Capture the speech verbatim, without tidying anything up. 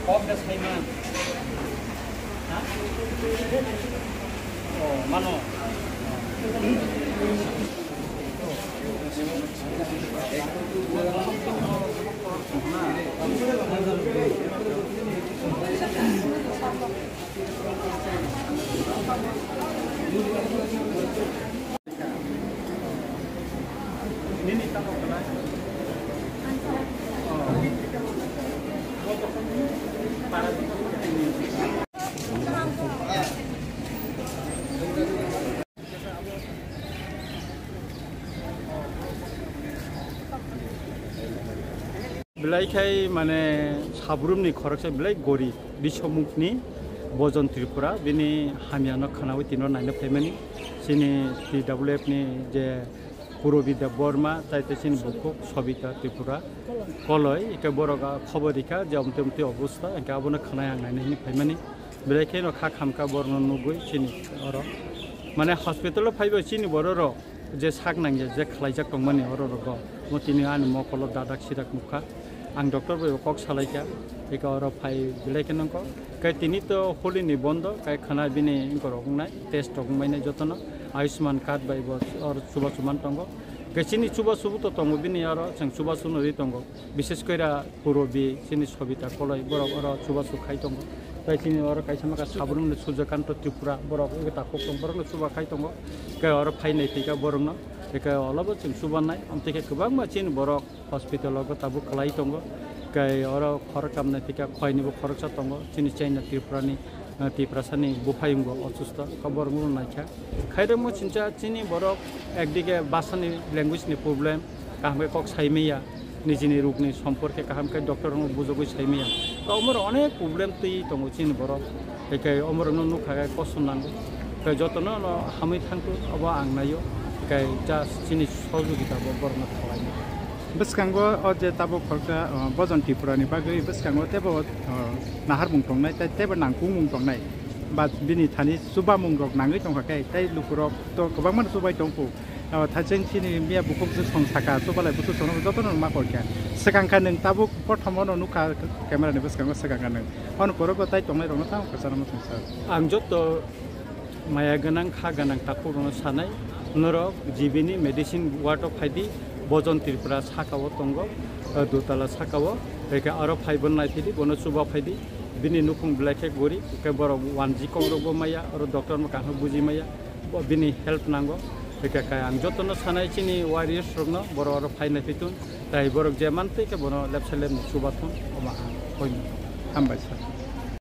Kok de saiman. Ha? Oh, mano. Belai khai mane sabrumni khoroksa belai gori bisomukni Bojon Tripura bini hamyano khanawi tino naina phaimani chini T W F ni je Purobida Borma tai tai chini bukhuk Sobita Tripura Koloi ike borok a khobor rikha je omte omte obostha hingke abono khanai ang naina hini phaimani. Belai kheno kha khamkha borokno nugwi chini oro. Mane hospital o phaibo chini borok rok je sak nangya je khlaijak tongmani oro rogo. Mo tini ani mokolo dadak sidak nukha. Ang doctor bai kok salaikha. Eka oro phai belai kheno kok. Kai tini to holi ni bondo, kai khana bini inkorok wngnai, test rok wngmai nai jotono. Ayushman card bai bo oro chubachu man tongo. Kai chini chubachu bo to tongo bini oro, chwng chubachu no ri tongo. Bishes koira Purobi, chini Sobita Koloi, borok oro chubachu khai tongo. Tai chini oro kaisa maka Sabrumni Surjakanta Tripura, borok ego takhuk tong, borokno chuba khai tongo. Kai oro phai nai thika borokno, kai olobo chwng chuba nai, amtwi khe kwbangma chini borok hospital o tabuk kwlai tongo. Kai oro khoroktham nai thika khoini bo khoroksa tongo, chini China Tripura ni. Ah, Tiprasani buphayung bo osusto, kha borok no naikha. Khairokmo chincha chini borok ekdige bhasani language ni problem, kaham khe kok saimaya, nijini rukni somporke kaham khe doctor rokno bujogwi saimaya. To omoro onek problem twi tongo chini borok. Ekai omorokno nukha khe kosom nango. Kai jotono no hamwi thangthu obo ang naio. Kai just chini sojogita bo borokno khlainai. Bwskango o je tabuk khoroksa, ah, Bojon Tripura ni bagwi bwskango tebo, ah, naharmung tongnai, tei tebo nangkukmung tongnai, ba bini thani chubamung rok nangwi tongkha khe, tei lukurok to kwbangma no chubai tongkhu. Ah, thaicheng chini miya bukhuk je song saka, chubalai bukhuk song jotono ma koikha. Swkang kha nwng tabuk prothomo no nukha camera ni bwskango, swkang kha nwng. Hwn korogo tai tongnai rokno tamo kwcharo muchung sir. Ang joto maya gwnang, kha gwnang takhuk rokno sanai, norok G B ni medicine ward o phaidi, Bojon Tripura saka o tongo, eh, dutala saka o, eke aro phai bono naiphidi, bono chuba phaidi, bini nukhung belai khe gori, eke borok wanji kok rok bo maya, oro doctor no kaham buji maya, bo bini help nango, eke kai ang jotono sanai chini warriors rokno, borok aro phai naiphitun, tai borok je mantwi khe bono lepsa lepni chuba thun, omo ang hoino. Hambai sir.